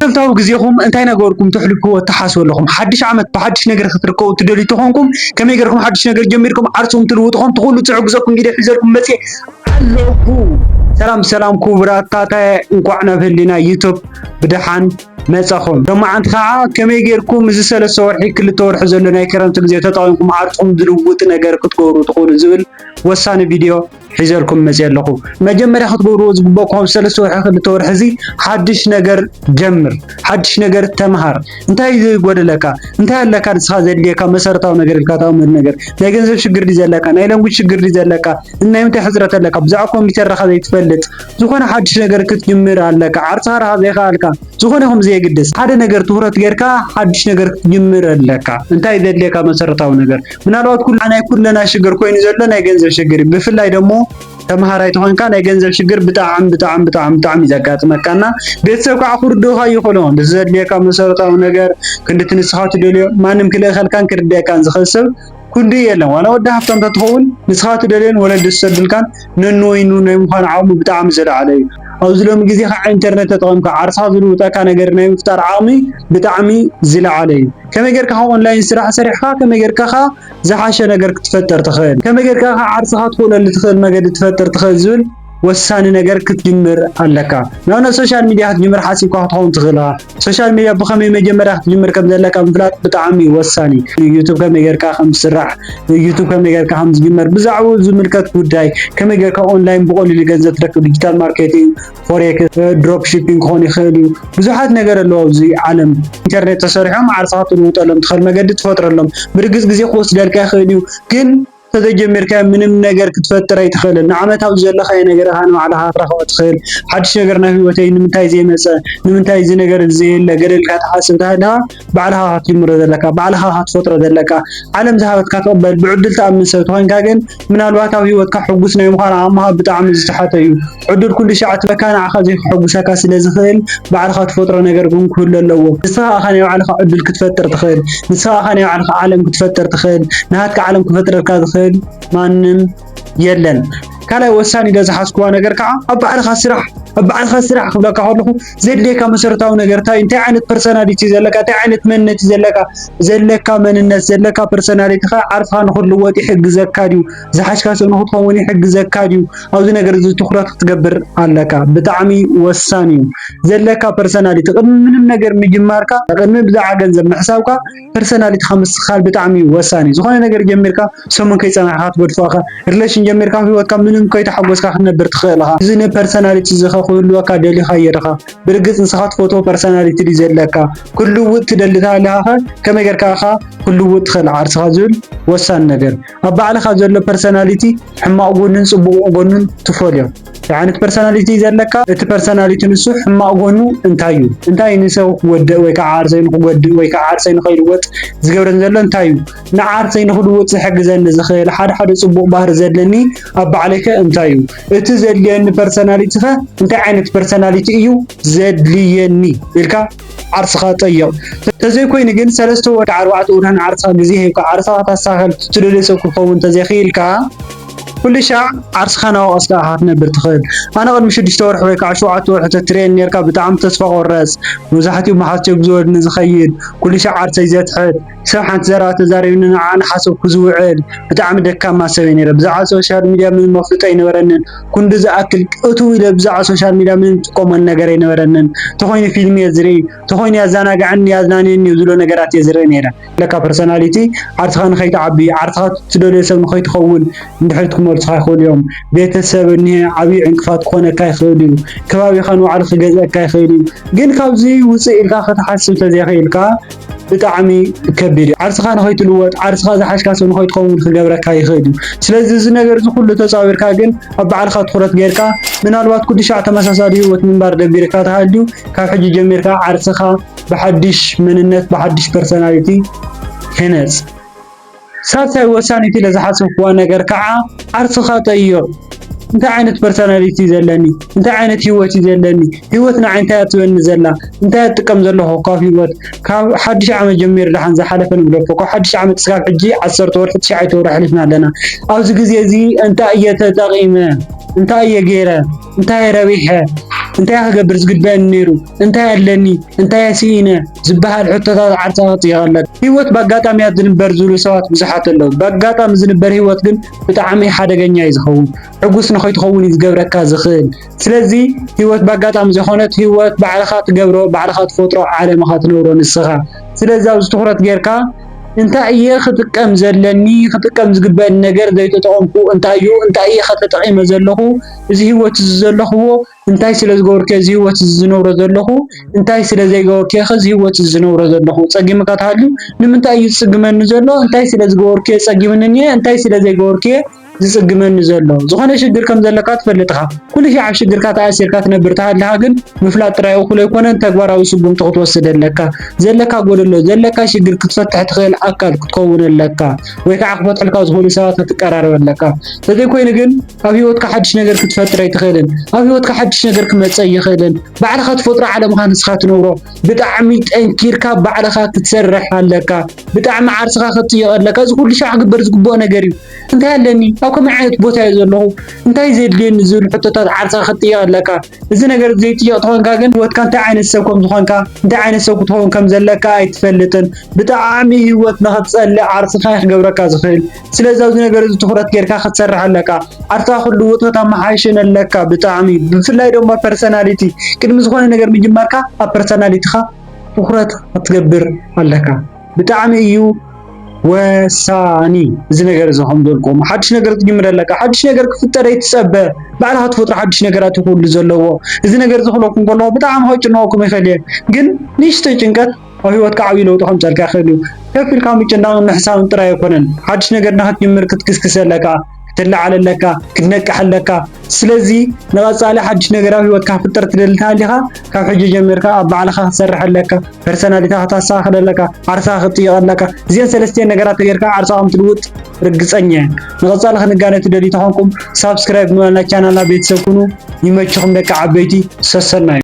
መዓልታዊ ግዜኹም እንታይ ነገርኩም ተሕልፍዎ ትሓስቡ ኣለኹም? ሓድሽ ዓመት ብሓድሽ ነገር ክትርከቡ ትደልዩ ተኾንኩም፣ ከመይ ገርኩም ሓድሽ ነገር ጀሚርኩም ዓርስኹም ትልውጡ ኾን ትኽእሉ ዝሕግዘኩም ቪድዮ ሒዘልኩም መፅየ ኣለኹ። ሰላም ሰላም ክቡራት ታታየ፣ እንኳዕ ናብ ህሊና ዩቱብ ብደሓን መጻኹም። ሎማዓንቲ ኸዓ ከመይ ጌርኩም እዚ ሰለስተ ወርሒ ክልተ ወርሒ ዘሎ ናይ ክረምቲ ግዜ ተጠቒምኩም ዓርስኹም ዝልውጥ ነገር ክትገብሩ ትኽእሉ ዝብል ወሳኒ ቪድዮ ሒዘልኩም መፅየ ኣለኹ። መጀመርያ ክትገብርዎ ዝግበእኩም ሰለስተ ወርሒ ክልተ ወርሒ እዚ ሓድሽ ነገር ጀምር፣ ሓድሽ ነገር ተምሃር። እንታይ እዩ ዝጎደለካ? እንታይ ኣለካ ንስኻ ዘድልየካ መሰረታዊ ነገር ኢልካ ተቐምጥ ነገር? ናይ ገንዘብ ሽግር ድዩ ዘለካ? ናይ ላንጉጅ ሽግር ድዩ ዘለካ? ናይ ምንታይ ሕፅረት ኣለካ? ብዛዕባ ኮምፒተር ረኻ ዘይትፈልጥ ዝኾነ ሓድሽ ነገር ክትጅምር ኣለካ። ዓርስኻ ረኻ ዘይከኣልካ ዝኾነ ይኹን ብዘየግድስ ሓደ ነገር ትኹረት ጌርካ ሓድሽ ነገር ክትጅምር ኣለካ። እንታይ ዘድልየካ መሰረታዊ ነገር? ምናልባት ኩሉ ናይ ኩለና ሽግር ኮይኑ ዘሎ ናይ ገንዘብ ሽግር እዩ። ብፍላይ ደሞ ተምሃራይ ተኾንካ ናይ ገንዘብ ሽግር ብጣዕሚ ብጣዕሚ ብጣዕሚ ብጣዕሚ እዩ ዘጋጥመካና። ቤተሰብ ከዓ ክርድኡኻ ይኽእሉ እዮም። እዚ ዘድልየካ መሰረታዊ ነገር ክንድቲ ንስኻ ትደልዮ ማንም ክልእኸልካን ክርድኣካን ዝኽእል ሰብ ክንድኡ የለን። ዋላ ወዲ ሃብታም ተትኸውን ንስኻ ትደልዮን ወለዲ ዝሰዱልካን ነንወይኑ ናይ ምዃን ዓቕሙ ብጣዕሚ ዝለዓለ እዩ። ኣብዚ ሎሚ ግዜ ከዓ ኢንተርኔት ተጠቐምካ ዓርስኻ ዝልውጠካ ነገር ናይ ምፍጣር ዓቕሚ ብጣዕሚ ዝለዓለ እዩ። ከመይ ጌርካ ካብ ኦንላይን ስራሕ ሰሪሕኻ ከመይ ጌርካ ከዓ ዝሓሸ ነገር ክትፈጥር ትኽእል፣ ከመይ ጌርካ ከዓ ዓርስኻ ትኽእለሉ ትኽእል መገዲ ትፈጥር ትኽእል ዝብል ወሳኒ ነገር ክትጅምር ኣለካ። ንኣብነት ሶሻል ሚድያ ክትጅምር ሓሲብካ ክትኸውን ትኽእል ኢኻ። ሶሻል ሚድያ ብኸመይ መጀመርያ ክትጅምር ከም ዘለካ ምፍላጥ ብጣዕሚ ወሳኒ እዩ። ዩቱብ ከመይ ጌርካ ከም ዝስራሕ፣ ዩቱብ ከመይ ጌርካ ከም ዝጅመር፣ ብዛዕባኡ ዝምልከት ጉዳይ፣ ከመይ ጌርካ ኦንላይን ብቐሊሉ ገንዘብ ትረክብ፣ ዲጂታል ማርኬቲንግ፣ ፎሬክስ፣ ድሮፕ ሺፒንግ ክኾን ይኽእል እዩ። ብዙሓት ነገር ኣለዉ ኣብዚ ዓለም። ኢንተርኔት ተሰሪሖም ዓርስኻ ትልውጠሎም ትኽእል መገዲ ትፈጥረሎም። ብርግጽ ግዜ ክወስደልካ ይኽእል እዩ፣ ግን ተዘጀሚርካዮ ምንም ነገር ክትፈጥር ኣይትኽእልን። ንዓመት ኣብዚ ዘለኻዮ ነገር ኢኻ ንባዕልኻ ክትረኽቦ ትኽእል። ሓድሽ ነገር ናብ ህይወተይ ንምንታይ ዘይመጸ? ንምንታይ እዚ ነገር እዚ ዘየለ? ገለ ኢልካ ትሓስብ ተሃሊኻ ባዕልኻ ክትጅምሮ ዘለካ፣ ባዕልኻ ክትፈጥሮ ዘለካ፣ ዓለም ዝሃበትካ ትቕበል፣ ብዕድል ትኣምን ሰብ ተኾይንካ ግን ምናልባት ኣብ ህይወትካ ሕጉስ ናይ ምዃን ዓቕምኻ ብጣዕሚ ዝተሓተ እዩ። ዕድል ኩሉ ሻዕ ትበካ ንዓኻ ዘይክሕጉሰካ ስለ ዝኽእል ባዕልኻ ትፈጥሮ ነገር ግን ክህሉ ኣለዎ። ንስኻ ኢኻ ናይ ባዕልኻ ዕድል ክትፈጥር ትኽእል። ንስኻ ኢኻ ናይ ባዕልኻ ዓለም ክትፈጥር ትኽእል። ናትካ ዓለም ክፈጥረልካ ዝኽእል ማንም የለን። ካልኣይ ወሳኒ ኢለ ዝሓዝክዋ ነገር ከዓ ኣብ ባዕልኻ ስራሕ፣ ኣብ ባዕልኻ ስራሕ ክብለካ ከለኹ ዘድልየካ መሰረታዊ ነገር እንታይ፣ እንታይ ዓይነት ፐርሶናሊቲ ዘለካ፣ እንታይ ዓይነት መንነት እዩ ዘለካ፣ ዘለካ መንነት፣ ዘለካ ፐርሶናሊቲ ከዓ ዓርስኻ ንኽልወጥ ይሕግዘካ ድዩ፣ ዝሓሽካ ሰብ ንኽትኸውን ይሕግዘካ ድዩ፣ ኣብዚ ነገር እዚ ትኹረት ክትገብር ኣለካ። ብጣዕሚ ወሳኒ እዩ። ዘለካ ፐርሶናሊቲ ቅድሚ ምንም ነገር ምጅማርካ፣ ቅድሚ ብዛዕባ ገንዘብ ምሕሳብካ ፐርሶናሊቲኻ ምስትኽኻል ብጣዕሚ ወሳኒ እዩ። ዝኾነ ነገር ጀሚርካ ሰሙን ከይጸናሕካ ትገድፎ ኢኻ። ሪሌሽን ጀሚርካ ኣብ ህይወትካ ምንም ከይተሓጎስካ ክትነብር ትኽእል ኢኻ። እዚ ንፐርሶናሊቲ እዚ ኸ ክህልወካ ደሊኻ ይርኻ። ብርግጽ ንስኻ ትፈትዎ ፐርሶናሊቲ ድዩ ዘለካ? ክልውጥ ትደሊ ተሃሊኻ ኸ ከመይ ጌርካ ኢኻ ክልውጥ ትኽእል ዓርስኻ ዝብል ወሳኒ ነገር። ኣብ ባዕልኻ ዘሎ ፐርሶናሊቲ ሕማቕ ጎኑን ጽቡቕ ጎኑን ትፈልዮ። እንታይ ዓይነት ፐርሶናሊቲ ዘለካ፣ እቲ ፐርሶናሊቲ ንሱ ሕማቕ ጎኑ እንታይ እዩ? እንታይ ንሰብ ክጎድእ ወይ ከዓ ዓርሰይ ንክጎድእ ወይ ከዓ ዓርሰይ ንኸይልወጥ ዝገብረን ዘሎ እንታይ እዩ? ንዓርሰይ ንክልውጥ ዝሕግዘኒ ዝኽእል ሓደ ሓደ ጽቡቕ ባህሪ ዘለኒ ኣብ ባዕለይ ከ እንታይ እዩ? እቲ ዘድልየኒ ፐርሶናሊቲ ከ እንታይ ዓይነት ፐርሶናሊቲ እዩ ዘድልየኒ? ኢልካ ዓርስኻ ጠይቕ። ተዘይኮይኑ ግን ሰለስተ ወርሒ ኣርባዕተ ወርሒ ንዓርስኻ ግዜ ሂብካ ዓርስኻ ክተስተኻኽል ትደልዮ ሰብ ክትኸውን ተዘይኽኢልካ፣ ኩሉ ሻዕ ዓርስኻ ናወቐስካ ኢኻ ክትነብር ትኽእል። ኣነ ቅድሚ ሽዱሽተ ወርሒ ወይ ከዓ ሸውዓተ ወርሒ ተትርእየኒ ኔርካ ብጣዕሚ ተስፋ ቆረጽ፣ መብዛሕትኡ መሓዝተይ ብዝወድኒ ዝኸይድ፣ ኩሉ ሻዕ ዓርሰይ ዘትሕት፣ ሰብ ሓንቲ ዘረባ ተዛሪብኒ ንዓ እናሓሰብኩ ዝውዕል ብጣዕሚ ደካማ ሰብ እየ ነይረ። ብዛዕባ ሶሻል ሚድያ ምንም መፍልጦ ኣይነበረንን። ክንዲ ዝኣክል እትው ኢለ ብዛዕባ ሶሻል ሚድያ ምንም ዝጥቀመሉ ነገር ኣይነበረንን። እንተኾይኑ ፊልም እየ ዝርኢ፣ እንተኾይኑ ያዘናግዐኒ ያዝናንየኒ እዩ ዝብሎ ነገራት እየ ዝርኢ ነይረ። ለካ ፐርሶናሊቲ ዓርስኻ ንኸይትዓቢ፣ ዓርስኻ ትደልዮ ሰብ ንኸይትኸውን እንድሕር ትመልሱኻ ይኽእሉ እዮም። ቤተሰብ እኒሀ ዓብዪ ዕንቅፋት ክኾነካ ይኽእል እዩ። ከባቢኻ ንባዕሉ ክገዝአካ ይኽእል እዩ። ግን ካብዚ ውፅእ ኢልካ ክትሓስብ ተዘይኽኢልካ ብጣዕሚ ከቢድ እዩ። ዓርስኻ ንኸይትልወጥ፣ ዓርስኻ ዝሓሽካ ሰብ ንኸይትኸውን ክገብረካ ይኽእል እዩ። ስለዚ እዚ ነገር እዚ ኩሉ ተፃዊርካ ግን ኣብ ባዕልኻ ትኹረት ጌርካ ምናልባት ኩሉ ሻዕ ተመሳሳሊ ህይወት ምንባር ደቢርካ ተሃልዩ ካብ ሕጂ ጀሚርካ ዓርስኻ ብሓድሽ መንነት ብሓድሽ ፐርሶናሊቲ ህነፅ። ሳልሳይ ወሳኒት ኢለ ዝሓሰብክዋ ነገር ከዓ ዓርስኻ ጠይቕ። እንታይ ዓይነት ፐርሶናሊቲ እዩ ዘለኒ? እንታይ ዓይነት ህይወት እዩ ዘለኒ? ህይወት ንዓይ እንታይ እያ ትበኒ ዘላ? እንታይ እያ ትጥቀም ዘለኹ ካብ ህይወት? ካብ ሓድሽ ዓመት ጀሚሩ ደሓን ዝሓለፈ ንግደፎ። ካብ ሓድሽ ዓመት እስካብ ሕጂ ዓሰርተ ወርሒ፣ ትሽዓተ ወርሒ ኣሕሊፍና ኣለና። ኣብዚ ግዜ እዚ እንታይ እየ ተጠቒመ? እንታይ እየ ገይረ? እንታይ እየ ረቢሐ? እንታይ ክገብር ዝግበአኒ ነይሩ? እንታይ ኣለኒ? እንታይ ስኢነ? ዝበሃል ሕቶታት ዓርሳ ክጥይቐለካ። ህይወት ብኣጋጣሚ እያ ዝንበር ዝብሉ ሰባት ብዙሓት ኣለዉ። ብኣጋጣሚ ዝንበር ህይወት ግን ብጣዕሚ ሓደገኛ እዩ ዝኸውን። ዕጉስ ንኸይትኸውን እዩ ዝገብረካ ዝኽእል። ስለዚ ህይወት ብኣጋጣሚ ዘይኮነት፣ ህይወት ባዕልኻ ትገብሮ፣ ባዕልኻ ትፈጥሮ ዓለም ኢኻ ትነብሮ ንስኻ። ስለዚ ኣብዚ ትኹረት ጌርካ እንታይ እየ ክጥቀም ዘለኒ፣ ክጥቀም ዝግበአኒ ነገር ዘይተጠቐምኩ እንታይ እዩ፣ እንታይ እየ ከተጠቒመ ዘለኹ፣ እዚ ህይወት እዚ ዘለኽዎ እንታይ ስለ ዝገበርኩ እዚ ህይወት እዚ ዝነብሮ ዘለኹ፣ እንታይ ስለ ዘይገበርኩ እዚ ህይወት እዚ ዝነብሮ ዘለኹ፣ ጸጊምካ ተሃልዩ ንምንታይ እዩ ዝጽግመኒ ዘሎ፣ እንታይ ስለ ዝገበርኩ ጸጊምኒ እኒሀ፣ እንታይ ስለ ዘይገበርኩ ዝጽግመኒ ዘሎ። ዝኾነ ሽግር ከም ዘለካ ትፈልጥ ኢኻ። ኩሉ ሻዕ ኣብ ሽግርካ ተኣሲርካ ትነብር ተሃሊኻ ግን ምፍላጥ ጥራይ እኹል ኣይኮነን፣ ተግባራዊ ስጉምቲ ክትወስድ ኣለካ። ዘለካ ጎደሎ፣ ዘለካ ሽግር ክትፈትሕ ትኽእል ኣካል ክትከውን ኣለካ። ወይ ከዓ ክፈትሕልካ ዝኽእሉ ሰባት ክትቀራረብ ኣለካ። ተዘይኮይኑ ግን ኣብ ህይወትካ ሓድሽ ነገር ክትፈጥር ኣይትኽእልን። ኣብ ህይወትካ ሓድሽ ነገር ክመጽእ ኣይኽእልን። ባዕልኻ ትፈጥሮ ዓለምኻ ንስኻ ትነብሮ። ብጣዕሚ ጠንኪርካ ባዕልኻ ክትሰርሕ ኣለካ። ብጣዕሚ ዓርስኻ ክትጥይቕ ኣለካ። እዚ ኩሉ ሻዕ ክግበር ዝግብኦ ነገር እዩ። እንታይ ኣለኒ? ኣብ ከመይ ዓይነት ቦታ እየ ዘለኹ? እንታይ ዘድልየኒ ዝብል ሕቶታት ዓርስኻ ክትጥይቕ ኣለካ። እዚ ነገር ዘይጥይቕ ተኾንካ ግን ህይወትካ እንታይ ዓይነት ሰብ ከም ዝኾንካ፣ እንታይ ዓይነት ሰብ ክትኸውን ከም ዘለካ ኣይትፈልጥን። ብጣዕሚ ህይወት ንኽትጸልእ ዓርስኻ እዩ ክገብረካ ዝኽእል። ስለዚ ኣብዚ ነገር እዚ ትኹረት ጌርካ ክትሰርሕ ኣለካ። ዓርስኻ ክትልውጥ ከተመሓይሽን ኣለካ ብጣዕሚ። ብፍላይ ድማ ፐርሰናሊቲ፣ ቅድሚ ዝኾነ ነገር ምጅማርካ ኣብ ፐርሰናሊቲኻ ትኹረት ክትገብር ኣለካ። ብጣዕሚ እዩ ወሳኒ እዚ ነገር እዚ ከም ዘልኩም። ሓድሽ ነገር ክትጅምር ኣለካ። ሓድሽ ነገር ክፍጠር ኣይትጸበ። ባዕልኻ ትፈጥሮ ሓድሽ ነገራት እዩ ኩሉ ዘለዎ። እዚ ነገር እዚ ክብለኩም ከለኹ ብጣዕሚ ከጭንቐኩም ይኽእል እየ። ግን ንእሽተይ ጭንቀት ኣብ ህይወትካ ዓብዪ ለውጢ ከምጸልካ ይኽእል እዩ። ከፍ ኢልካ ምጭናቕን ምሕሳብን ጥራይ ኣይኮነን። ሓድሽ ነገር ንኽትጅምር ክትግስግስ ኣለካ፣ ክትለዓል ኣለካ፣ ክትነቅሕ ኣለካ። ስለዚ ንቐጻሊ ሓድሽ ነገር ኣብ ህይወትካ ክፍጠር ትደሊ እንተሃሊኻ፣ ካብ ሕጂ ጀሚርካ ኣብ ባዕልኻ ክትሰርሕ ኣለካ፣ ፐርሰናሊቲኻ ክተስተኻኽል ኣለካ፣ ዓርስኻ ክትጥይቕ ኣለካ። እዚአን ሰለስቲአን ነገራት ተገይርካ ዓርስኻ ከም ትልውጥ ርግጸኛ እየ። ንቐጻሊ ክንጋነ ትደልዩ ተኾንኩም ሳብስክራይብ ብምባል ናይ ቻናልና ቤተሰብ ኩኑ። ይመችኹም ደቂ ዓበይቲ፣ ሰሰናዩ።